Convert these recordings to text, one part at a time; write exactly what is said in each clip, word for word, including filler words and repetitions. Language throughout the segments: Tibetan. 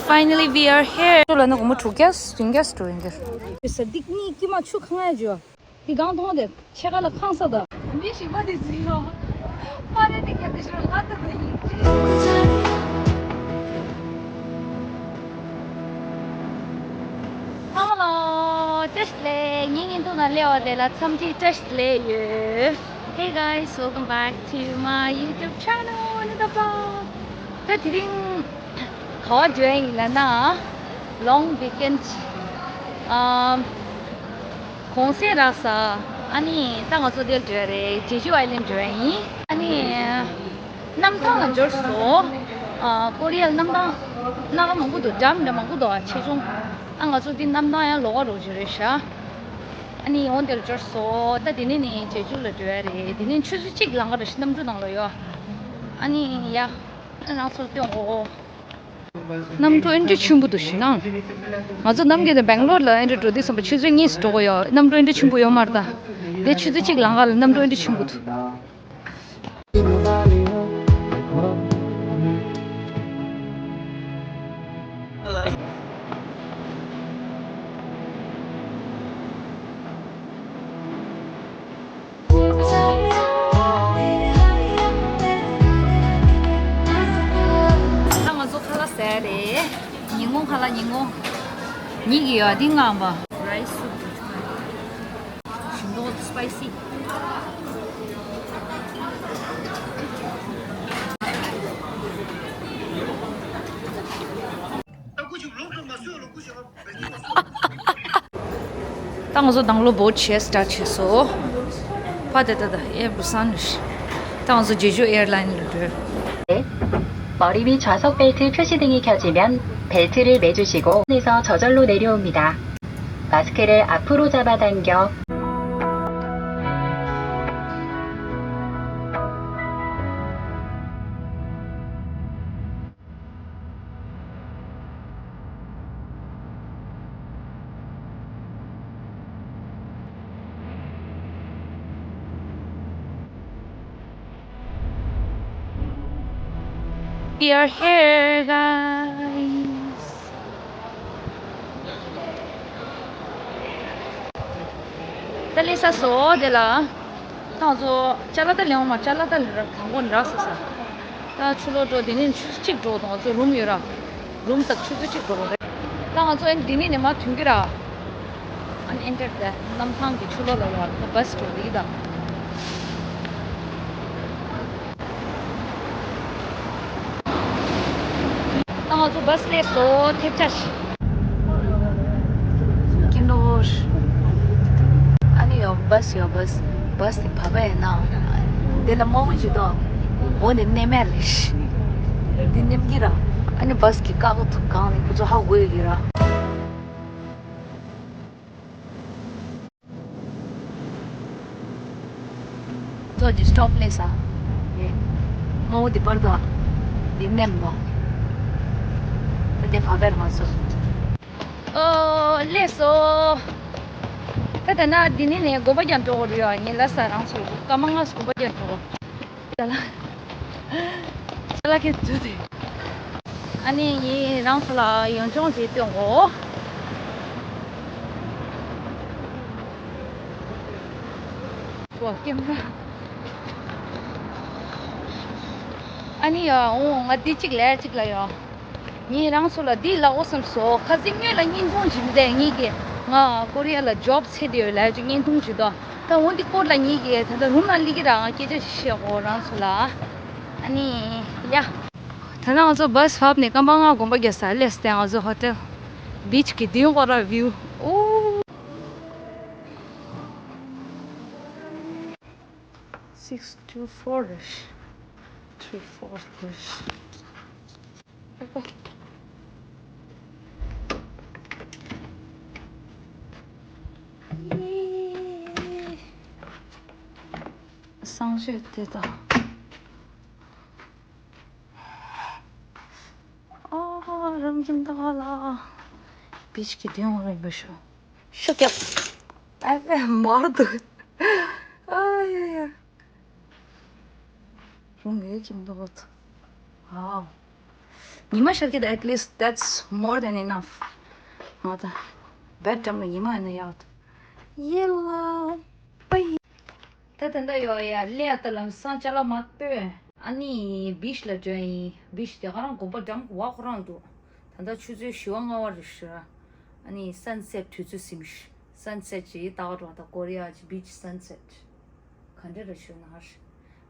Finally, we are here. ཁྱོད་ལ་ནི་སྒོར་མོ་དྲུག་བརྒྱ་བདུན་བརྒྱ་འགྲོ་ཡིན་གྱི། ཟ་སྡིག་གཉིས་ཀྱི་མ་ཆུ་གང་ཡ་འཇུ། དེ་གང་མཐོང་དེ་ཕྱེད་ཀ་ལ་ཁང་ས་ད། མི་ཞིག་པ་དེ་ཟིན་རོ། ཕ་རེ་དེ་ག་དེ་ཞོ་ང་ད་ད་ཡིན། ཧ་ལོ། བཀྲ་ཤིས་བདེ་ལེགས། ངའི་བརྙན་ཐུང་ནང་སླེབས་པ་དེ་ལ་འཚམས་འདྲི་བཀྲ་ཤིས་བདེ་ལེགས་ཡོད། Hey guys, welcome back to my YouTube channel, another vlog. ད་དེ་རིང་ག་པར་འགྲོ་ཡ་ཡིན་ལབ་ན། Long weekend. ཨམ། གུང་སེང་རག་ས། ཨ་ནི་ད་ང་ཚོ་འདིར་འགྲོ་ཡ་རེད། ཇེ་ཇུ་ཨའི་ལན་འགྲོ་ཡ་ཡིན། ཨ་ནི། གནམ་ཐང་ལ་འབྱོར་སོང་། ཨ། ཀོ་རི་ཡ་གནམ་ཐང་སྣ་ཁ་མང་པོ་འདུག་འགྲམ་འདྲ་མང་པོ་འདུག་ཨ། ཆེ་ཆུང་། ཨ། ང་ཚོ་འདི་གནམ་ཐང་ཡང་ལོགས་ཀ་རོགས་བྱེད་རེད་ཤག་ཨ་ནི་འོ་འདིར་འབྱོར་སོང་། ད་འདི་ནས་ནི་ཇེ་ཇུ་ལ་འགྲོ་ཡ་རེད། འདི་ནས་ཆུ་ཚོད་གཅིག་ལམ་ཁ་རེད་ཤག་གནམ་གྲུ་ནང་ལ་ཡོད། ཨ་ནི་ཡ། ཨ། རང་ཚོར་སྟོན་གོ། གནམ་གྲུ་ཨེ་འདྲ་ཆེན་པོ་འདུག་ཞེ་ན། ང་ཚོ་ནམ་རྒྱུན་དུ་སྦེང་ལོར་ལ་ཨེ་འདྲ་འགྲོ་དུས་ཙམ་པ་ཆུ་ཚོད་གཉིས་སུ་འགྲོ་གི་ཡོད། གནམ་གྲུ་ཨེ་འདྲ་ཆེན་པོ་ཡོད་མ་རེད་ད། དེ་ཆུ་ཚོད་གཅིག་ལམ་ཁ་ལ་གནམ་གྲུ་ཨེ་འདྲ་ཆེན་པོ་འདུག་ད་ང་ཚོ་ཁ་ལག་ཟས་རེད། ཉིན་གུང་ཁ་ལག་ཉིན་གུང་། ཉིན་གྱི་ཡོད་འདི་ངའམ་པ། Rice soup. ཞིམ་མདོག་spicy. ད་ང་ཚོ་དང་ལོ་བོ་ཆེ་སི་ཊར་ཊི་བྱས་སོ། ཕ་དེ་ད་ད་ཨེ་བུ་སན་རེད། ད་ང་ཚོ་ཇེ་ཇུ་ཨེར་ལའིན་ལ་འགྲོ། 머리 위 좌석 벨트 표시 등이 켜지면 벨트를 매주시고 에서 저절로 내려옵니다. 마스크를 앞으로 잡아당겨 We are here, guys. ད་སླེབས་ཚར་སོང་། དེ་ལ་ད་ང་ཚོ་ཅ་ལག་ད་ལེན་འོང་མ། ཅ་ལག་ད་ལེན་ར་གང་གོ་ནི་རག་སོང་ས། ད་ཕྱི་ལོགས་འགྲོ། དེ་ནས་ཆུ་ཚོད་གཅིག་འགྲོ་དང་ང་ཚོ་རུམ་ཡོད་ར། རུམ་དག་ཆུ་ཚོད་གཅིག་འགྲོ་རེད། ད་ང་ཚོ་ཨ་ནི་དེ་ནས་ནས་མར་ཐོན་གྱི་ར། ཨ་ནི་ཨེན་ཊར་དེ་གནམ་ཐང་གི་ཕྱི་ལོགས་ལ་ཡོད། ད་བྷ་སི་འགྲོ་འདི་ད། ད་ང་ཚོ་བྷ་སི་སླེབས་སོང་། ཐེབས་ཆག་ཞིག་ཀིན་ཌོར། ཨ་ནི་ཡོད་བྷ་སི་ཡོད། བྷ་སི། བྷ་སི་དེ་བབས་པ་ཡིན་ན། འདི་ལ་མང་པོ་ཞིག་འདུག་འོ་ནི་ནེམ་མེད་རེད། འདི་ནེམ་གི་ར། ཨ་ནི་བྷ་སི་གི་ཀ་ཀོ་ཐུག་གང་ནི་ཁོ་ཚོ་ཧ་གོ་ཡོད་ཀྱི་ར། ཚོ་ཇི་སི་ཊོབ་ལས་ས། ཡེ། མོ་འདི་བར་དུ། འདི་ནེམ་མོ། ད་འདི་བ་བེར་མ་སོ། ཨོ། ལས་སོ། ད་ད་ན་འདི་ནི་ནས་དགོན་པ་རྒྱབ་འགྲོ་གི་རེད་ཡ། ངས་ལ་ས་རང་ཚོ་སྐར་མ་ལྔ་དགོན་པ་རྒྱབ་འགྲོ། ཅ་ལག་ཅ་ལག་ཁྱེར་འདུག་སྟེ། ཨ་ནི་ངས་རང་ཚོ་ལ་ཡོན་ཆུང་དེ་སྟོན་གོ། ཨ་ནི་ཡ། འོ་ང་འདི་གཅིག་ལས་གཅིག་ལ་ཡ། ངས་རང་ཚོ་ལ་འདི་ལབ་དགོས་བསམ་སོང་། ཁ་སང་ངོས་ལ་བརྙན་ཐུང་ཞིག་འདི་ངེད་ཀྱིས་ང་ཀོ་རི་ཡ་ལ་ཇོབ་བྱེད་བསྡད་ཡོད་ལབ་ཅིག་བརྙན་ཐུང་ཞིག་འདུག་ད་འོ་འདི་སྐོར་ལ་ངེད་ཀྱིས་ད་ལྟ་རུམ་ལ་སླེབས་ཀྱི་ར། ང་སྐད་ཆ་ཞིག་བཤད་གོ་རང་ཚོ་ལ། ཨ་ནི་ཡ། ད་ནང་ང་ཚོ་བྷ་སི་བབས་ནས་སྐར་མ་ལྔ་དགོན་པ་རྒྱག་ས་སླེབས་ཏེ། ང་ཚོ་ཧོ་ཊེལ་བིཆ་གི་མདུན་སྐོར་ར་བིའུ། ཨོ། Six two four-ish, three four-ish. སང་ཞོགས་དེ་དང་། ཨ། རང་གི་མདའ་ལ་བིཆ་གི་མདུན་རིང་པོ་ཞོ། ཤོ་རྒྱབ། ཨ་ཕའི་མར་འདུག་ཨ་ཡ་ཡ། རུང་ངེས་ཀྱི་མདོག་ཨའོ། ཉི་མ་ཤར་གྱི་ད། At least that's more than enough. ང་ད་བེད་འགྲམ་ལ་ཉི་མ་ཡིན་ན་ཡག་ཏུ། ཡེ་ལ་པའི། ད་ད་ལྟ་ཡོ་ཡ་ལེ་ད་ལམ་སང་ཅ་ལག་མ་སྤོས། ཨ་ནི་བིཆ་ལ་འགྲོ་ཡིན། བིཆ་དེ་ག་རང་དགོན་པ་འགྲམ་བ་ཁོ་རང་འདུག་ད་ལྟ་ཆུ་ཚོད་བཞི་པ་ལྔ་པ་རེད་ཤག་ཨ་ནི་སན་སེཊ་དུས་ཚོད་ཟིན་ཤག་སན་སེཊ་ཅིག་ད་ག་འགྲོ་ད་ཀོ་རི་ཡ་ཅིག་བིཆ་སན་སེཊ། ག་འདྲ་རེད་ཞུ་ན་ཧར།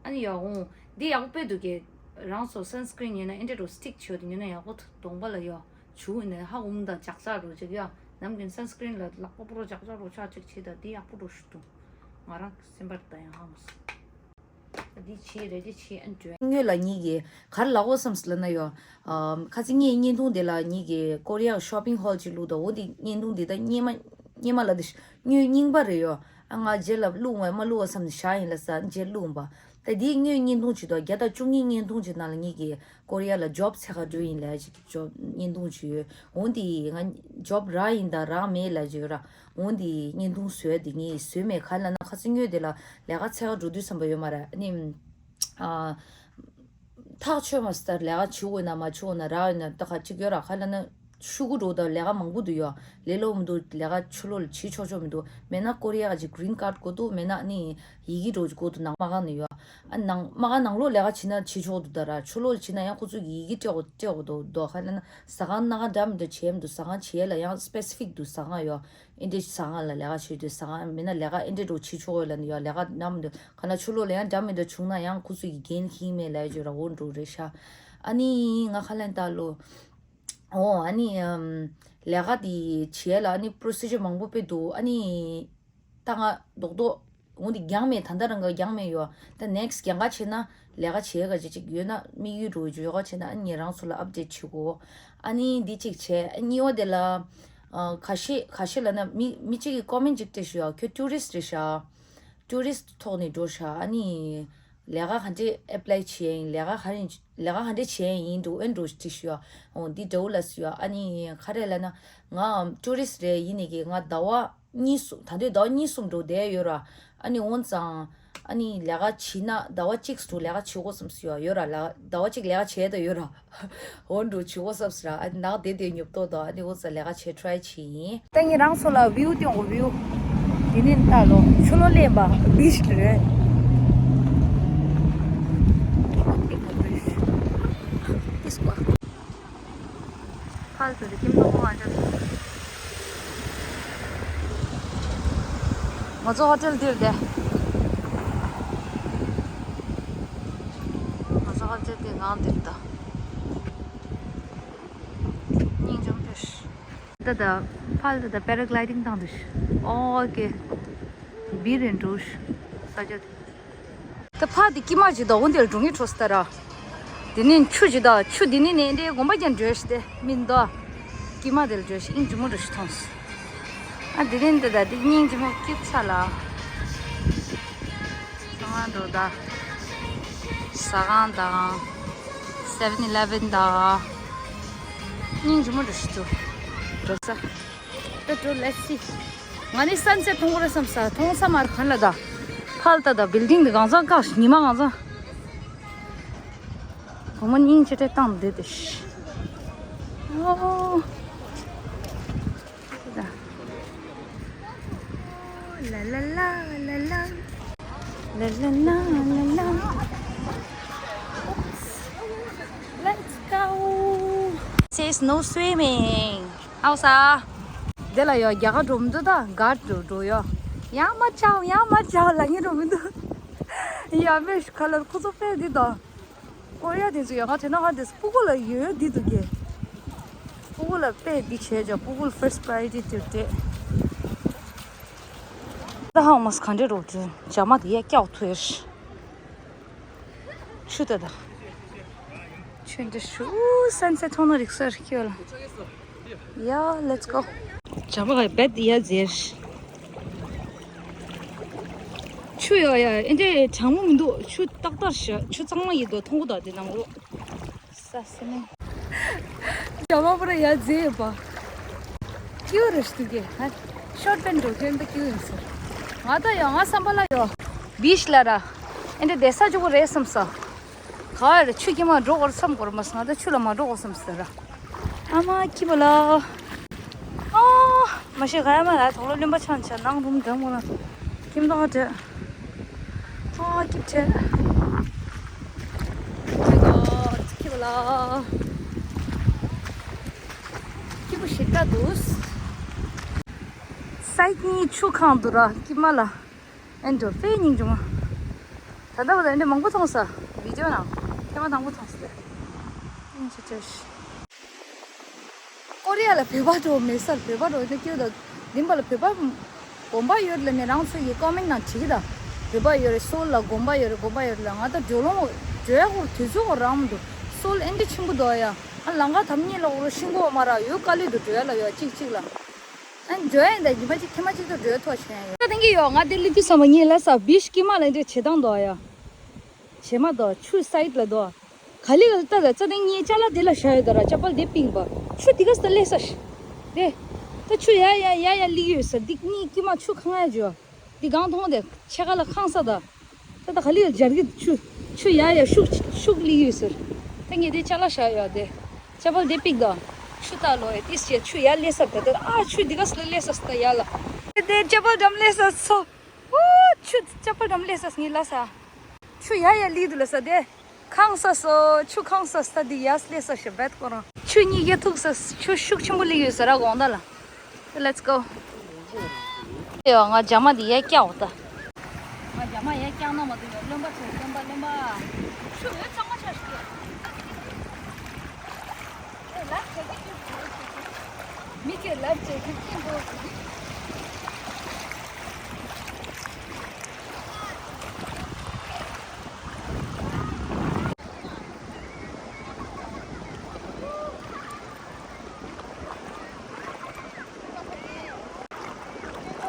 ཨ་ནི་ཡག་འོང་། འདི་ཡག་པོ་དཔེ་འདུག་གས། རང་ཚོ་སན་སི་ཀྲིན་ཡིན་ན་ཨེ་འདྲ་རུ་སི་ཊིག་བྱོས་དུ་ཉོས་ན་ཡག་པོ་འདུག་གདོང་པ་ལ་ཡོ། བྱུག་ནས་ཧ་འུམ་དང་ཇག་ཇག་རུ་ཅིག་ཡོ། ནམ་རྒྱུན་སན་སི་ཀྲིན་ལ་ལག་པ་པོ་རོ་ཇག་ཇག་རུ་ཆག་ཅིག་བྱེད་ད་འདི་ཡག་པོ་འགྲོ་ཞུ་འདུག་ང་རང་སེམས་པར་ད་ཡང་ཧ་མ་སོང་། འདི་བྱེད་རེ་ཅིག་བྱེད་ཨན་འགྲོ། སྔོན་ལ་ཉིད་ཀྱིས་ག་རེ་ལབ་དགོས་བསམ་སོང་ལབ་ན་ཡོ། ཨམ། ཁ་སང་ངའི་བརྙན་ཐུང་དེ་ལ་ཉིད་ཀྱིས་ཀོ་རི་ཡ་ཤོ་པིང་ཧོལ་ཅིག་བླུགས་དང་། འོ་འདི་བརྙན་ཐུང་འདི་ད་སྔོན་མ་སྔོན་མ་ལ་འདི་སྔོན་རྙིང་པ་རེད་ཡོ། ཨ། ང་རྗེས་ལ་བླུགས་བས་མ་བླུགས་བསམ་ནས་བཞག་ཡིན་ལ་ས་རྗེས་བླུགས་པ། ད་འདིའི་སྔོན་བརྙན་ཐུང་ཅིག་དང་བརྒྱ་དང་བཅུ་གཉིས་བརྙན་ཐུང་ཅིག་ནང་ལ་ངེད་ཀྱིས་ཀོ་རི་ཡ་ལ་ཇོབ་འཚོལ་ག་འགྲོ་ཡིན་ལབ་ཅིག་ཇོབ་བརྙན་ཐུང་ཅིག་ཡོད། འོ་འདི་ང་ཇོབ་རག་ཡིན་དང་རག་མེད་ལབ་ཅིག་ཡོད་ར། འོ་འདི་བརྙན་ཐུང་བཟོས་འདི་ངས་བཟོས་མེད། ག་ལ་ན་ཁ་སང་སྔོན་དེ་ལ་ལས་ཀ་འཚོལ་ག་འགྲོ་དུས་བསམ་པ་ཡོད་མ་རེད། ཨ་ནི། ཨ། ཐག་ཆོད་མ་སྟར་ལས་ཀ་བྱེད་དགོས་ན་མ་བྱེད་དགོས་ན་རག་ཡོད་ན་ད་ག་ཅིག་ཡོད་ར། ག་ལ་ན་ཤུ་གུ་འགྲོ་ད་ལས་ཀ་མང་པོ་འདུག་ཡོ། ལས་སླ་པོ་མི་འདུག་ལས་ཀ་ཕྱི་ལོགས་ལ་བྱེད་ཆོག་ཆོག་མི་འདུག་མེད་ན་ཀོ་རི་ཡ་ག་ཅིག་གི་རིན་ཁཌ་དགོས་འདུག་མེད་ན་ནི་ཡི་གེ་འགྲོ་དགོས་འདུག་ནང་མ་གང་ནས་ཡོ། ཨ། ནང་མ་གང་ནང་ལོགས་ལས་ཀ་བྱེད་ན་བྱེད་ཆོག་འདུག་ད་ར། ཕྱི་ལོགས་ལ་བྱེད་ན་ཡང་ཁོ་ཚོ་གི་ཡི་གེ་སྤྲད་དགོས་སྤྲད་དགོས་འདུག་དོ། ག་ལ་ན་ཟ་ཁང་སྣ་ཁ་འདྲ་མི་འདྲ་བྱེད་མི་འདུག་ཟ་ཁང་བྱེད་ལ་ཡང་སི་པེ་སི་ཕིག་འདུག་ཟ་ཁང་ཡོ། ཨེ་འདྲས་ཟ་ཁང་ལ་ལས་ཀ་བྱེད་དུས་ཟ་ཁང་མིན་ན་ལས་ཀ་ཨེ་འདྲས་འགྲོ་བྱེད་ཆོག་ལ་ནི་ཡོ། ལས་ཀ་ནམ་དུ་ག་ན་ཆུ་ལོག་ལ་ཡང་འདྲ་མི་འདྲ་བྱུང་ན་ཡང་ཁོ་ཚོ་ཡི་འགན་ཁྱིམ་མེད་ལས་བརྗོད་ར་འོ་འགྲོ་རེད་ཤག་ཨ་ནི་ང་ཁ་ལན་ཏཱ་ལོ། འོ་ཨ་ནི་ཨམ། ལས་ཀ་དེ་བྱེད་ལ་ཨ་ནི་པྲོ་སི་ཇར་མང་པོ་དཔེ་འདུག་ཨ་ནི། ད་ང་རྡོག་རྡོག་འོ་འདི་འགྱངས་མེད། ད་ལྟ་རང་ག་འགྱངས་མེད་ཡོ། ད་ནེག་སི་འགྱངས་ཀ་བྱེད་ན་ལས་ཀ་བྱེད་ག་ཅིག་ཅིག་ཡོད་ན་དམིགས་ཡུལ་འགྲོ་ཡོད་ག་བྱེད་ན་ཨ་ནི་ངས་རང་ཚོ་ལ་ཨབ་ཌེཊ་བྱེད་དགོས། ཨ་ནི་འདི་གཅིག་བྱས། ཨ་གཉིས་པ་དེ་ལ། ཨ། ཁ་ཤས་ཁ་ཤས་ལ་ན་མི་མི་གཅིག་གིས་ཀོ་མེན་ཊི་གཅིག་སྤྲད་ཤག་ཡོ། ཁྱོད་ཊུ་རི་སི་ཊི་རེད་ཤག་ཊུ་རི་སི་ཊི་ཐོག་ནས་འགྲོ་ཤག་ཨ་ནི་ལས་ཀ་ག་འདྲས་ཨེབ་ལའི་བྱེད་ཡིན། ལས་ཀ་ག་རེ་ལས་ཀ་ག་འདྲས་བྱེད་ཡིན་འགྲོ་ཨེ་འགྲོ་ཅིག་ཤག་ཡོ། འོ་འདི་འདྲ་བོ་ལ་སུ་ཡོ། ཨ་ནི་ག་རེ་ལབ་ན་ང་ཊུ་རི་སི་ཊི་རེད། ཡིན་ནི་གི་ང་ཟླ་བ་གཉིས་གསུམ། ད་དུང་ཟླ་བ་གཉིས་གསུམ་འགྲོ་བསྡད་ཡོད་ར། ཨ་ནི་འོན་ཙང་ཨ་ནི་ལས་ཀ་བྱེད་ན་ཟླ་བ་གཅིག་ཙམ་ལས་ཀ་བྱེད་དགོས་བསམ་སོང་ཡོད་ར། ལ་ཟླ་བ་གཅིག་ལས་ཀ་བྱས་ད་ཡོད་ར། འོ་འགྲོ་བྱེད་དགོས་བསམ་སོང་ར། ཨ་ནི་ནག་དེ་དེ་ཉོབ་ཏོ་དང་ཨ་ནི་འོ་ཙ་ལས་ཀ་བྱེད་ཊི་རའི་བྱེད་ཡིན། ད་ངས་རང་ཚོ་ལ་བིའུ་སྟོན་གོ་བིའུ། དེ་ནས་ལྟ་ལོ། ཆུ་ལོག་ལེན་པ་བིཆ་རེད། ཕལ་དུ་རི་ཀིམ་ནོ་ཧོ་ཨ་འདྲ། ང་ཚོ་ཧོ་ཊེལ་འདིར་བསྡད། ང་ཚོ་ཧོ་ཊེལ་འདི་ནང་འདིར་ད། སྙིང་རྗེ་མོ་ཕེབས། ད་ད་ཕལ་ད་ད་པེ་ར་གི་ལའི་ཌིང་བཏང་འདུག་ཨོ་ཀེ། བི་རེན་འགྲོ་ས་ཆ། ད་ཕ་དེ་ཀི་མ་ཇི་དོ་འོན་དེ་ལ་འགྲོ་ངེས་འཕྲོ་སྟ་ར། དེ་ནས་ཆུ་ཇི་དོ་ཆུ་དེ་ནས་ནས་འདྲེ་དགོན་པ་ཀྱང་འགྲོ་ཤི་དེ་མིན་དོ། ཀི་མ་དེ་ལ་འགྲོ་ཤི་ཨིན་ཇི་མོ་འགྲོ་ཤི་ཐོང་སི། ཨ་དེ་ནས་འདི་ད་དེ་སྙིང་ཇི་མོ་སྐྱིད་ཚ་ལ། ཚང་མ་འགྲོ་ད། ཟ་ཁང་དང་། སེ་བེན་ཨི་ལེ་བེན་དང་། སྙིང་ཇི་མོ་འགྲོ་ཤི་ཚུ། འགྲོ་ས། ད་འགྲོ་let's see། ང་ནི་སན་སེ་ཊི་མཐོང་གི་རེད་བསམ་ས་མཐོང་ས་མ་རེད། ག་ལ་ད་ཕལ་ད་ད་བིལ་ཌིང་དེ་གང་ཚང་བཀག་ཉི་མ་གང་ཚང་། བུ་མོ་སྙིང་རྗེ་སྤྲད་བཏང་བསྡད་དེ་ཤི། ཨོ། ད། ལ་ལ་ལ་ལ་ལ། ལ་ལ་ལ་ལ་ལ། Let's go. Says no swimming. ཨའོ་ས། དེ་ལ་ཡོ་རྒྱ་གར་འགྲོ་མི་འདུག་ད་གར་འགྲོ་འགྲོ་ཡོ། ཡང་མ་ཆའོ་ཡང་མ་ཆའོ་ལ་ངས་འགྲོ་མི་འདུག་ཡ་མེ་ཤི་ཁ་ལར་ཁོ་ཚོ་དཔེ་འདི་དང་། ཀོ་རི་ཡ་དེ་ཚོ་ཡོ་ང་དེ་ན་ཧ་དེ་སྤུ་གུ་ལ་ཡོད་འདི་འདུག་གེ་སྤུ་གུ་ལ་དཔེ་འདི་བྱས་ཀྱང་སྤུ་གུ་ལ་first priority དེར་སྤྲད། ད་ཧ་མ་སི་ག་འདྲེ་རོགས་དུ་ཇ་མ་དེ་ཡ་སྐྱག་ཐུ་ཡ་ཤི། ཆུ་ད་ད། ཆུ་འདི་ཤུ་སན་སེ་ཊི་མཐོང་ན་རིག་ས་རིག་ཡོད་ལ། ཡ་let's go. ཇ་མ་ག་བེད་ཡ་ཟེར། ཆུ་ཡོ་ཡ་ཨེ་འདྲེ་གྲང་མོ་མི་འདུག་ཆུ་ཏག་ཏག་ཤ་ཆུ་གཙང་མ་ཡིན་དོ་མཐོང་གོ་ད་དེ་ནང་ལོ། ས་སེ་ནེ། ཇ་མ་པུ་ར་ཡ་ཛེ་ཡོད་པ། ཀྱུ་རུ་ཤི་དུ་གེ་ཧ། ཤོར་པན་འགྲོ་ཁྱོད་འདི་ཀྱུ་ཡིན་ཟེར། ང་ད་ཡོ་ང་བསམ་པ་ལ་ཡོ། བིཤ་ལ་ར། ཨེ་འདྲེ་བསྡད་ས་ཆོག་གི་རེད་བསམ་ས། ག་རེ་ཆུ་ཁྱིམ་མ་འགྲོ་གོ་བསམ་གོ་མ་སོང་། ད་ཆུ་ལ་མ་འགྲོ་གོ་བསམ་ཟེར་ར། ཨ་མ་ཁྱི་པ་ལ། ཨ་མ་ཤེས་ག་ཡ་མ་ལ་དོག་ལོ་ལོན་པ་ཆང་ཆ་ནང་རུམ་འགྲམ་གོ་ན། ཁྱིམ་དོག་བྲེ། ཨ་ཁྱི་བྲེ། ཁྱི་པ་ལ། སྐྱིད་པོ་ཞིག་ལྟ་འདུག་སའི་གཉིས་ཆུ་ཁང་འདུག་ར་སྐྱིད་མ་ལ། ཨེ་འགྲོ་དཔེ་སྙིང་རྗེ་མོ། ད་ལྟ་བ་ལ་ཨེ་འདྲ་མང་པོ་མཐོང་ས། བི་ཌིའོ་ནང་ཐེངས་མ་དང་པོ་མཐོང་ས་རེད། སྙིང་རྗེ་ཅན་ཞིག་ཀོ་རི་ཡ་ལ་བོད་པ་འགྲོ་མེད་སར་བོད་པ་འགྲོ་ནས་སྐྱོ་ད། འདི་པ་ལ་བོད་པ་དགོན་པ་ཡོད་ལ་ནས་རང་ཚོ་ཡི་ཀོ་མེན་ནང་བྲིས་ཀྱི་ད། བོད་པ་ཡོད་རེད། སོལ་ལ་དགོན་པ་ཡོད་རེད། དགོན་པ་ཡོད་རེད་ལ། ང་ད་འགྲོ་ལོང་འགྲོ་ཡ་ཁོ་དུས་ཚོད་ཁོ་རང་མི་འདུག་སོལ་ཨེ་འདྲ་ཆེན་པོ་འདུག་ཡ། ཨ་ལང་ཀ་དམ་གཉིས་ལོག་རུ་ཤིང་གོ་མ་ར་ཡོད་དཀའ་ལས་འདུག་འགྲོ་ཡ་ལ་ཡོད་གཅིག་གཅིག་ལ། ཨ་འགྲོ་ཡ་ཡིན་ད་ཉི་མ་གཅིག་ཐེངས་མ་གཅིག་ཏུ་འགྲོ་ཡ་ཐོག་ཆེན་ཡ་ཡོད། ད་དེང་གི་ཡོད་ང་དེ་ལི་ཏི་བསམ་པ་ངས་ལ་ས་བིཤ་ཀི་མ་ལ་འདྲ་བྱེད་སྟངས་འདུག་ཡ། བྱེ་མ་དང་ཆུ་སའིད་ལ་དོ། ག་ལི་ག་ལི་ལྟ་ད་རྩ་དེ་ངའི་ཅ་ལག་དེ་ལ་བཞག་ཡོད་ད་ར་ཅ་པལ་དེ་པིང་པ། ཆུ་དེ་ག་ས་ལས་ས་ཤི། དེ། ད་ཆུ་ཡ་ཡ་ཡ་ཡ་ལི་ཡོད་ས་འདི་གཉིས་ཀྱི་མ་ཆུ་གང་ཡ་འཇོ། འདི་གང་མཐོང་དེ་ཆེ་ག་ལ་ཁང་ས་ད། ད་ད་ག་ལི་ལ་འཇར་གི་ཆུ་ཆུ་ཡ་ཡ་ཤུག་ཤུག་ལི་ཡོད་ས། ད་ངས་དེ་ཅ་ལག་བཞག་ཡོད་དེ། ཅ་པལ་དེ་པིག་ད། ཆུ་ད་ལོ་ཡ་ཏིས་ཡ་ཆུ་ཡ་ལས་ས་ད་ད་ཨ་ཆུ་འདི་ག་ས་ལས་ས་ད་ཡ་ལ། དེ་ཅ་པལ་འགྲམ་ལས་ས་སོ། ཨོ་ཆུ་ཅ་པལ་འགྲམ་ལས་ས་ངའི་ལ་ས། ཆུ་ཡ་ཡ་ལི་དུ་ལ་ས་དེ། ཁང་ས་སོ་ཆུ་ཁང་ས་ས་དེ་ཡ་ལས་ས་ཤ་བད་ཀོ་རང་། ཆུ་གཉིས་ཀྱི་ཐུག་ས་ཆུ་ཤུག་ཆེན་པོ་ལི་ཡོད་ས་ར་དགོང་ད་ལ། Let's go. ཡ་ང་ཇ་མ་དེ་ཡ་སྐྱ་འོ་ད། ང་ཇ་མ་ཡ་སྐྱ་ན་མ་དུ་ཡ་རློན་པ་ཆེ་རློན་པ་རློན་པ། ཆུ་ཡོད་ཚང་མ་ཆ་ཤི། མི་ཁྱེད་ལབ་བྱེད་ཀྱི་སྐྱིད་པོ།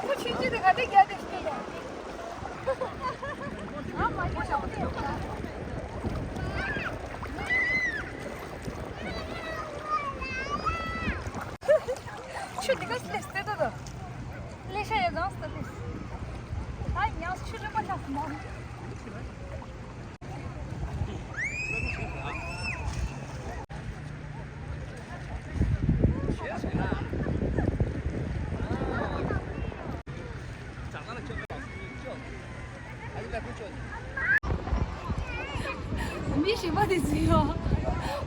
ཁོ་ཆུང་ཆུང་དེ་ག་དེ་རྒྱ་དེ་ཤི་ལ། ཨ་མ་ཡ་ཤ་བ་དེ་ཡོད་ལ། ཆུ་འདི་ག་སླེབས་སྟེ་ད་ད། ལེ་ཤ་ཡོད་གང་སྟེ་སླེབས། ཨ་ཡང་ཆུ་རིམ་པ་ཆགས་སོང་། མི་ཞིག་པ་དེ་ཚོ་ཡོད།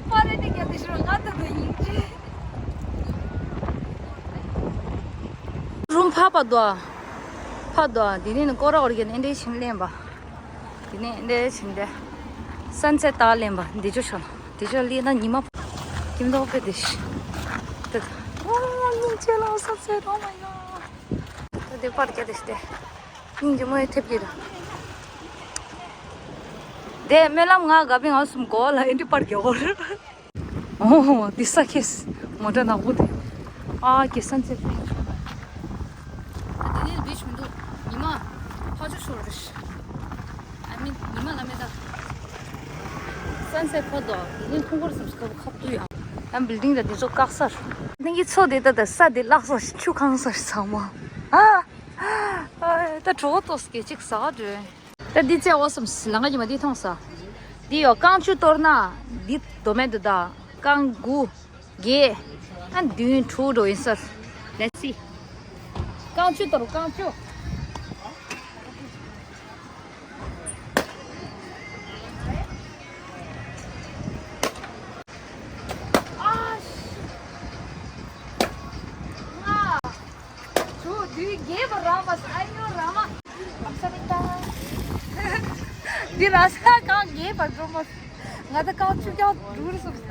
པར་རེ་ནས་བརྒྱབ་དེ་ཤོར་ང་ད་ད་ཡིན་ཅེ། རུམ་ཕ་པ་དོ། ཕ་དོ། དེ་ནས་ནི་སྐོར་ར་བར་གྱི་ནི་འདྲའི་ཞིང་ལེན་པ། དེ་ནས་འདྲའི་ཞིང་འདྲ། སན་སེ་ཊི་ལེན་པ་འདི་ཅོ་ཤོ་ལ། འདི་ཅོ་ལི་ན་ཉི་མ། ཀིམ་དོག་པེ་དེ་ཤི། ད་ད། ཨོ་སྙིང་རྗེ་ལ་སན་སེ་ཊི། Oh my god. ད་དེ་པར་རྒྱ་དེ་ཤི་དེ། སྙིང་རྗེ་མོ་ཡི་ཐེབས་ཀྱི་ར། དེ་སྨོན་ལམ་ང་དགའ་བའི་ང་གསུམ་གོ་ལ་ཨེ་འདྲི་པར་རྒྱ་གོ་ར། ཨོ་འདི་ས་ཁེས་མོ་ཊ་ནག་པོ་དེ། ཨ་ཀེ་སན་སེ་ཊི་ཕེན་ཆོ། ད་དེ་ནས་བིཆ་མི་འདུག་ཉི་མ་ཕ་ཆུ་ཤོར་རེ་ཤི། I mean ཉི་མ་ལ་མེད་ད། སན་སེ་ཊི་ཕོ་དོ། དེ་ནས་ཐུང་གོར་སམ་སི་ཁ་བུ་ཁབ་ཏུ་ཡང་། ཨ་བིལ་ཌིང་ད་དེ་ཚོ་བཀག་སར། ནི་གི་ཚོ་དེ་ད་ད་ས་དེ་བརླག་སོ་ཆུ་ཁང་སར་ཚང་མ། ཨ། ད་གྲོགས་ཏོ་སྐད་ཅིག་ཟ་ག་འགྲོ། ད་འདི་ཚེ་འོ་སམ་སི་ལང་ཀ་ཉི་མ་འདི་མཐོང་ས། འདི་ཡོ་རྐང་བཅུ་གཏོར་ན་འདི་དོ་མེད་དུ་ད། རྐང་དགུ། བརྒྱད། ཨ་བདུན་དྲུག་འགྲོ་ཡིན་སར། Let's see. རྐང་བཅུ་གཏོར་རྐང་བཅུ། ཨ་ཤི། ང་། དྲུག་བདུན་བརྒྱད་པ་རང་མ་ས་ཨ་ཉོ་རང་མ། འདི་ར་ས་རྐང་བརྒྱད་པ་འགྲོ་མ། ང་ད་རྐང་བཅུ་རྐྱང་འགྲོ་རེ་སོང་ས།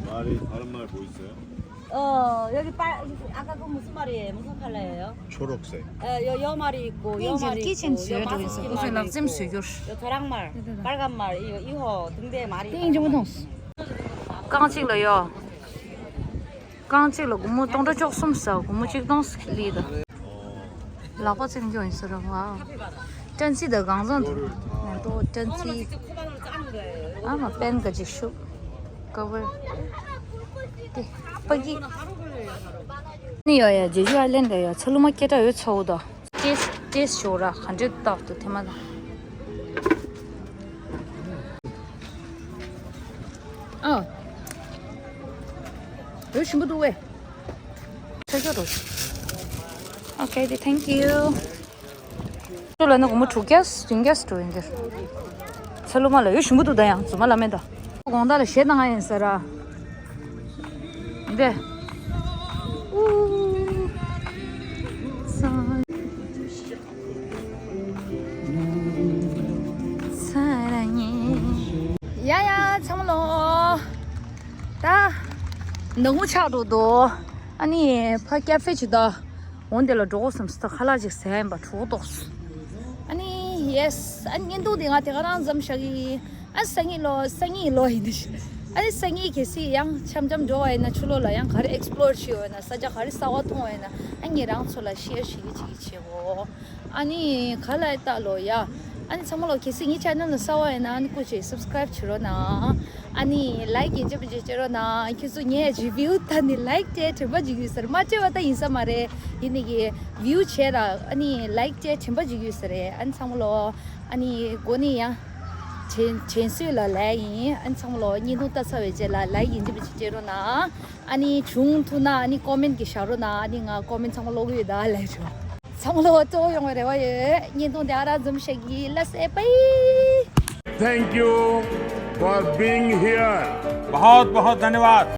Mari, Armar boysa. 어, 여기 빨, 아까 그 무슨 말이에요? 무슨 컬러예요? 초록색. 예, 요, 요 말이 있고, 요 말이 있고, 요 마스크 말이 있고, 요 도랑말, 빨간 말, 이거, 이거 등대에 말이 있다. རྐང་གཅིག་ལ་ཡོད། རྐང་གཅིག་ལ་སྒོར་མོ་སྟོང་ཕྲག་བཅུ་གསུམ་ཟེར། སྒོར་མོ་གཅིག་སྟོང་ཟེར་ལི་ད། ལག་པ་བཙེམ་རྒྱུ་ཡིན་ཟེར་བ། ཀྲན་ཙི་དང་གང་ཟག་འདུག་ནན་ཏོ་ཀྲན་ཙི། ཨ་མ་པན་ག་ཅིག་ཤུག་ཀ་བར། དེ་པ་ཀི། ནི་ཡོད་ཡ། ཇེ་ཇུ་ཨའི་ལན་ཌ་ཡོད། ཚ་ལུ་མ་སྐད་གྲགས་ཡོད་ཚ་བོ་ད། ཏེས་ཏེས་ཞོག་ར་ག་འདྲས་བཏགས་འདུག་ཐེ་མ་དང་། ཨ། རོ་ཞིམ་པོ་འདུག་བས། ཆ་ཆ་རོ། Okay, thank you. ཁྱོད་ལ་ནི་སྒོར་མོ་དྲུག་བརྒྱ་བདུན་བརྒྱ་འགྲོ་ཡིན་གྱི། ཚ་ལུ་མ་ལ་ཡོད་ཞིམ་པོ་འདུག་ད་ཡང་རྫུན་མ་ལ་མེད་ད། དགོང་དག་ལ་གཞས་བཏང་ཡ་ཡིན་ཟེར་ར། འདི། ཨུ། ས། ས་ར་ཉེ། ཡ་ཡ་ཚང་མ་ལོ། ད། ནག་མོ་ཆགས་འགྲོ་འདུག་ཨ་ནི་ཕ་ཀ་ཧྥེ་ཅིག་ད། འོན་དེ་ལ་འགྲོ་དགོས་བསམ་སོང་། ད་ཁ་ལག་ཅིག་ཟ་ཡིན་པ་གྲོགས་ཏོགས། ཨ་ནི་ཡེས། ཨ་ནི་བརྙན་ཐུང་དེ་ང་དེ་ག་རང་མཚམས་བཞག་གི་ཡིན། ཨ་སང་ཉིན་ལོ་སང་ཉིན་ལོ་ཡིན་ནི། ཨ་ནི་སང་ཉིན་གལ་སྲིད་ཡང་འཆམ་འཆམ་འགྲོ་བ་ཡིན་ན་ཕྱི་ལོགས་ལ་ཡང་ག་རེ་ཨེགས་པི་ལོར་བྱེད་འོས་ན། ས་ཆ་ག་རེ་གསར་བ་མཐོང་འོས་ན། ཨ་ངེད་རང་ཚོ་ལ་ཤེར་བྱེད་ཀྱི་བྱེད་ཀྱི་བྱེད་འོ། ཨ་ནི་ག་ལ་ཡི་ད་ལོ་ཡ། ཨ་ནི་ཚང་མ་ལོ་གལ་སྲིད་ངའི་ཆེ་ནལ་ལ་གསར་བ་ཡིན་ན་ཨ་ནི་སྐུ་མཁྱེན་སབ་སི་ཀ་རེབ་བྱེད་རོགས་གནང་། ཨ་ནི་ལའིག་ཡིན་གཅིག་མིན་གཅིག་བྱེད་རོགས་གནང་། ཁྱོད་ཚོ་ངའི་ཇི་བིའུ་ད་ནི་ལའིག་སྤྲད་དྲན་པ་ཅིག་ཡོད་ཟེར། མ་སྤྲད་པ་ད་ཡིན་ས་མ་རེད། ཡིན་ནི་གི་བིའུ་བྱས་ར། ཨ་ནི་ལའིག་སྤྲད་དྲན་པ་ཅིག་ཡོད་ས་རེད། ཨ་ནི་ཚང་མ་ལོ། ཨ་ནི་འགོ་ནས་ཡང་དྲན་དྲན་གསོས་ལ་ལའིག་ཡིན། ཨ་ནི་ཚང་མ་ལོ་བརྙན་ཐུང་ལྟ་ཚར་བའི་རྗེས་ལ་ལའིག་ཡིན་གཅིག་མིན་གཅིག་སྤྲད་རོགས་གནང་། ཨ་ནི་བྱུང་ཐུབ་ན་ཨ་ནི་ཀོ་མེན་གི་བཞག་རོགས་གནང་། ཨ་ནི་ང་ཀོ་མེན་ཚང་མ་ཀློག་གི་ཡོད་ད་ལབ་རོགས། ཚང་མ་ལོ་སྤྲོ་ཡོང་བའི་རེ་བ་ཡོད། བརྙན་ཐུང་དེ་ཨ་རག་འཛོམས་ཤག་གི་ལ་སེ་པའི། Thank you for being here. बहुत बहुत धन्यवाद।